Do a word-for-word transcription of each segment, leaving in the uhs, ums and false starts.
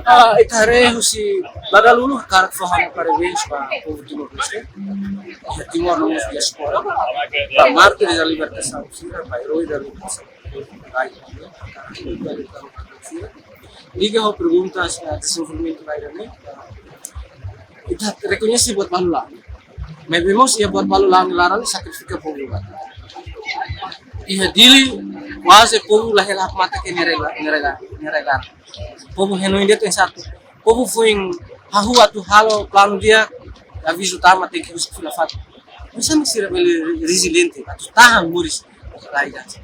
Ah, ita haree husi dala uluk hakarak fó ha'u-nia parabéns ba povu Timor-Leste, iha Timor no mós diáspora, ba mártires da libertasaun sira, ba eroi da libertasaun. Liga ho pergunta, ah, dezenvolvimentu rai ida-ne'e, ita rekoñese buat balu la'o. Maibé mós iha buat balu la'o nia laran sakrifika povu ba. Iha Dili, kuaze povu la hela hakmatek iha nia rai-laran, nia rai-laran, nia rai-laran. Povu henoin de'it oinsá atu. Povu foin hahú atu halo planu di'ak, avizu tama tenke husik fila fatin. Oinsá mak sira bele reziliente atu tahan moris rai ida-ne'e.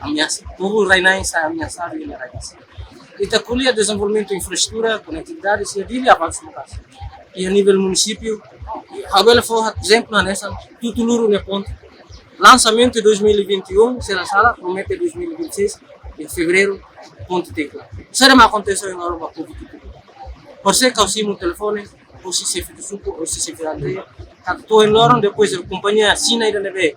Ameasa. Povu rai-na'in sai ameasadu iha rai-na'in. Ita ko'alia dezenvolvimentu infraestrutura, konetividade, sira Dili avansu maka'as. Iha nivel munisípiu, ha'u bele fó ezemplu hanesan Tutuluru nia ponte. Lansamentu dois mil e vinte e um, se la sala, promete dois mil e vinte e seis, iha fevereiru, ponte tenke. Saida mak akontese ohin loron ba povu Tutuluru? Horisehik ha'u simu telefone, hosi xefe suku, hosi xefe aldeia. Katak to'o ohin loron, depois de kompañia Xina ida ne'ebé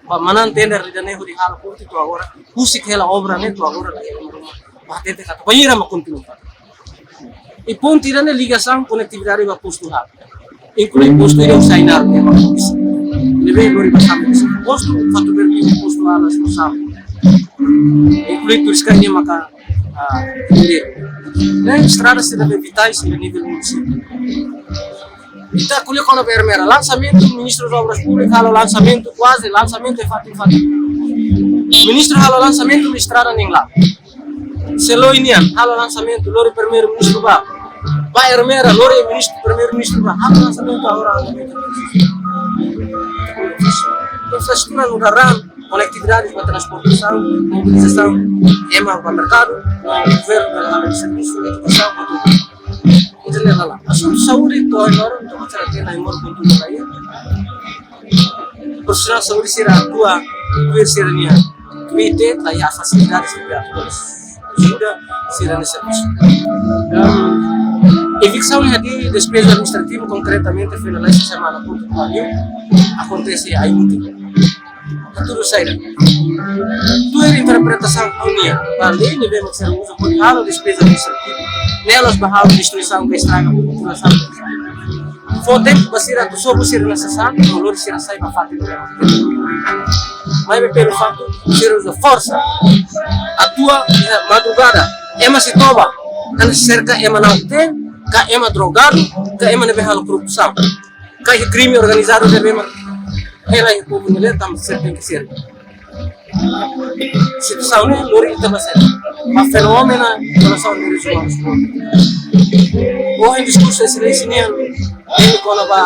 ba manán tender ida-ne'e hodi halo ponte to'o agora, husik hela obra ne'e to'o agora la iha ruma. Ba hatete katak bainhira mak kontinua. I ponte ida-ne'e ligasaun konetividade ba postu haat. Inklui postu ida Sainar ne'e mak bisa. Ne'ebé lori ba Same. Postu Fatuberti, postu Alas no Same. Inklui turis ka ne'e maka, ah, ne'e estrada sira ne'ebé vitais iha nivel munisípiu. Ita ko'alia kona-ba Ermera, lansamentu, Ministru Obras Públikas halo lansamentu, kuaze lansamentu iha fatin-fatin. Ministru halo lansamentu, estrada na'in-lima. Seloi nian, halo lansamentu, lori Primeiru-Ministru ba. Ba Ermera, lori Ministru, Primeiru-Ministru ba, halo lansamentu, agora andamentu. Infraestrutura no dalan, konetividade ba transportasaun, mobilizasaun, ema ba merkadu, governu ba servisu, edukasaun, ba tudu. Ita-nia laran. Asuntu saúde, to'o ohin loron, to'o ohin loron, ita-nia imor kontu laran. Profisionál saúde sira atua, tuir sira-nia tuir, la iha fasilidade sira atua. Ajuda sira-nia servisu. Ehm, eviksaun iha Dili, despeza administrativa, konkretamente, finaliza semana pontu, akontese iha Aimutin. Tudu saida. Tuir interpretasaun ha'u-nian, ba lei ne'ebé mak sira uza hodi halo despeza administrativa. Ne'e la'ós ba halo destruisaun ka estraga populasaun. Fó tempu ba sira atu sobu sira-nia sasán, no lori sira sai ba fatin. Maibé pelu faktu, sira uza forsa. Atua, eh, madrugada, ema sei toba, hanesan serka ema na'ok-teen, ka ema drogadu, ka ema ne'ebé halo korrupsaun. Ka iha krime organizadu ne'ebé mak hela iha povu nia leet, tanba sira tenke serka. Situasaun ne'e lori ita ba saida? Ba fenómenu violasaun direitus umanus. Ohin diskursu Exelénsia nian, ita ko'alia ba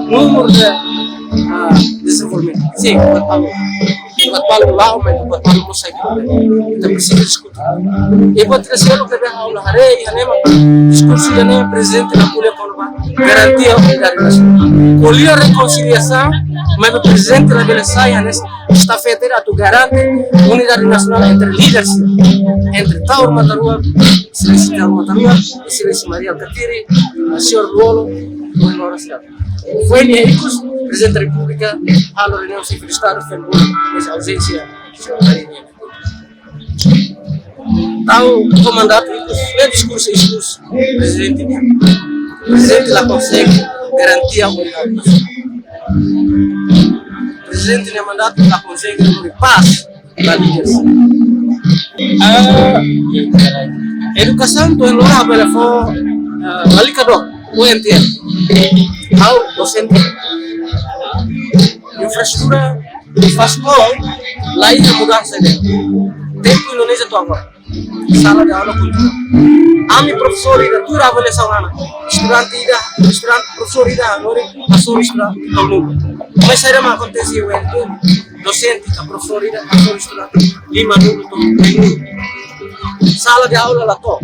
númeru de, ah, dezenvolvimentu. Sin, buat balu. Buat balu la'o, maibé buat balu mós sai. Ita presiza diskute. I buat terseru ke bem aula haree, iha ne'e mak diskursu ida-ne'e Prezidente nia ko'alia kona-ba garantia unidade nasionál. Ko'alia rekonsiliasaun, maibé Prezidente labele sai hanesan estafeta ida atu garante unidade nasionál entre líderes, entre Taur Matan Ruak, Exelénsia Taur Matan Ruak, Exelénsia Mari Alkatiri, Señór Lú-Olo, Señór Lú-Olo. Foin iha ikus, Prezidente Repúblika halo reuniaun xefe de Estadu, foin bolu, mas auzénsia, Señór Mari. Tau ho mandatu ikus, ne'e diskursu ikus, Prezidente nian. Prezidente la konsege garantia unidade nasionál. Prezidente nia mandatu la konsege pás ba líderes. Ah, edukasaun to'o ohin loron ha'u bele fó, ah, lalika dook, U N T L. Ha'u dosente. Infraestrutura, infraestrutura, la iha mudansa ne'e. Tempu Indonézia to'o agora. Sala de aula kontinua. Ami profesór ida tuir avaliasaun ana. Estudante ida, estudante, profesór ida, agora, hasoru estudante, to'o nulu. Mas saida mak akontese iha U N T L? Dosente ka profesór ida hasoru estudante lima nulu to'o nulu. Sala de aula la to'o.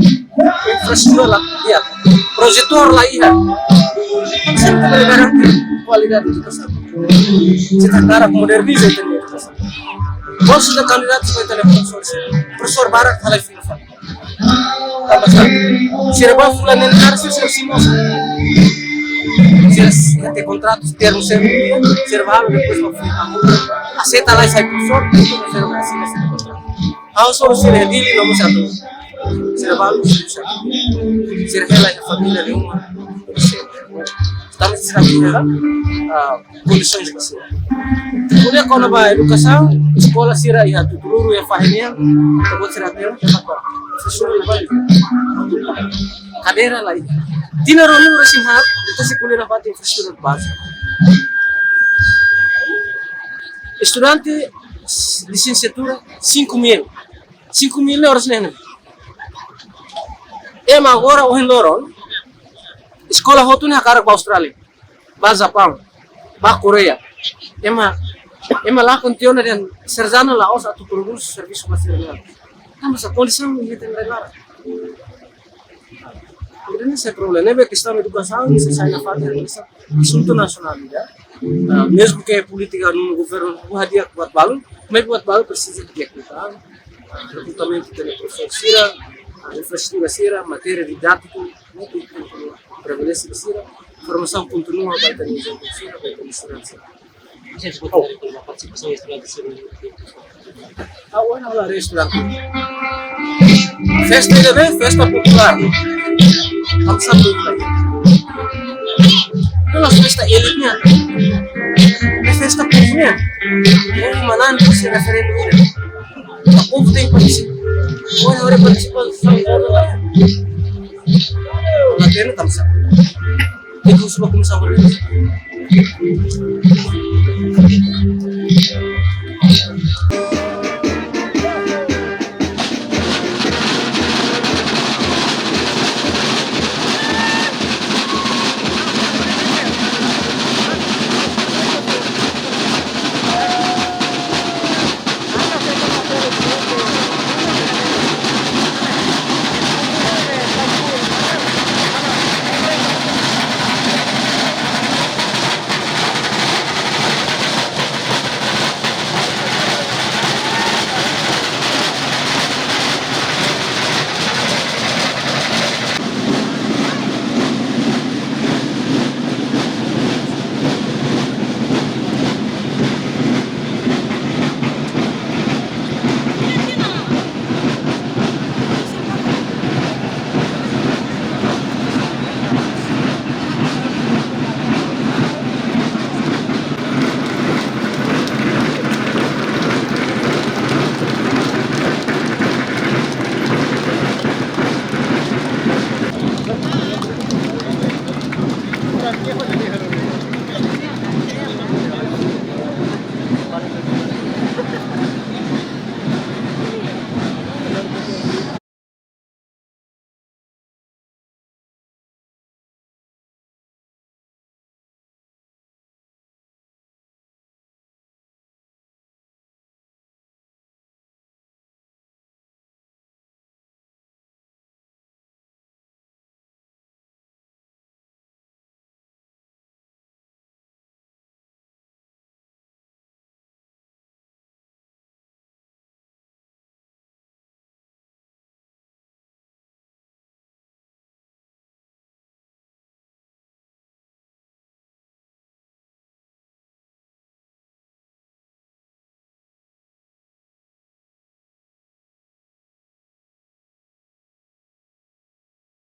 Infraestrutura la iha. Projetór la iha. Entaun, ita labele garante kualidade edukasaun. Se ita hakarak moderniza ita-nia edukasaun. Bolsa de kandidatu ba ita-nia profesór. Profesór barak halai fila fali. Tanba sá? Sira ba fulan ne'e karik sira, sira simu. Sira, sira iha kontratu, termu, sira, sira ba halo, depois ba fim. Aseita la sai profesór, sira ba asina, sira ba. Ha'u hasoru sira iha Dili, nomor satu. Sira ba halo, sira ba. Sira hela iha família de uma. Tanba sira hela, ah, kondisaun ba sira. Ko'alia kona-ba edukasaun, eskola sira iha Tutururu iha fahe nian, ita-boot sira hatene, ita-boot. Profesór la iha. Kadeira la iha. Tinan ruanulu resin haat, ita sei ko'alia nafatin infraestrutura bázika. Estudante lisensiatura, cinco mil. Cinco mil ne'e oras ne'e. Ema agora, ohin loron, eskola hotu ne'e hakarak ba Austrália, ba Japaun, ba Koreia. Ema, ema lakon tiha ona dehan sarjana la'ós atu prodús servisu ba sira-nia an. Tanba sá? Kondisaun ita-nia rai laran. Jadi ne'e sei problema, ne'ebé kestaun edukasaun sei sai nafatin, ne'e sai asuntu nasionál ida. Ah, mezmu ke polítika no governu hadi'a buat balu, maibé buat balu presiza di'ak liután. Ah, rekrutamentu de profesór sira, ah, infraestrutura sira, matéria didátiku, ne'e presiza prevalese sira, formasaun kontinua ba ita-nia joven sira, ba ita-nia estudante sira. Você desbotou a participação estudante sira? Ah, ohin ha'u haree estudante. Festa ida-ne'e, festa populár. Tanba sá populár? Ne'e la'ós festa elit nian. Ne'e festa povu nian. Povu manán, povu sira referendu ida. Ita povu tenke partisipa. Ohin ha'u haree partisipa, la hatene tanba sá. Ita husu ba komisaun organizasaun.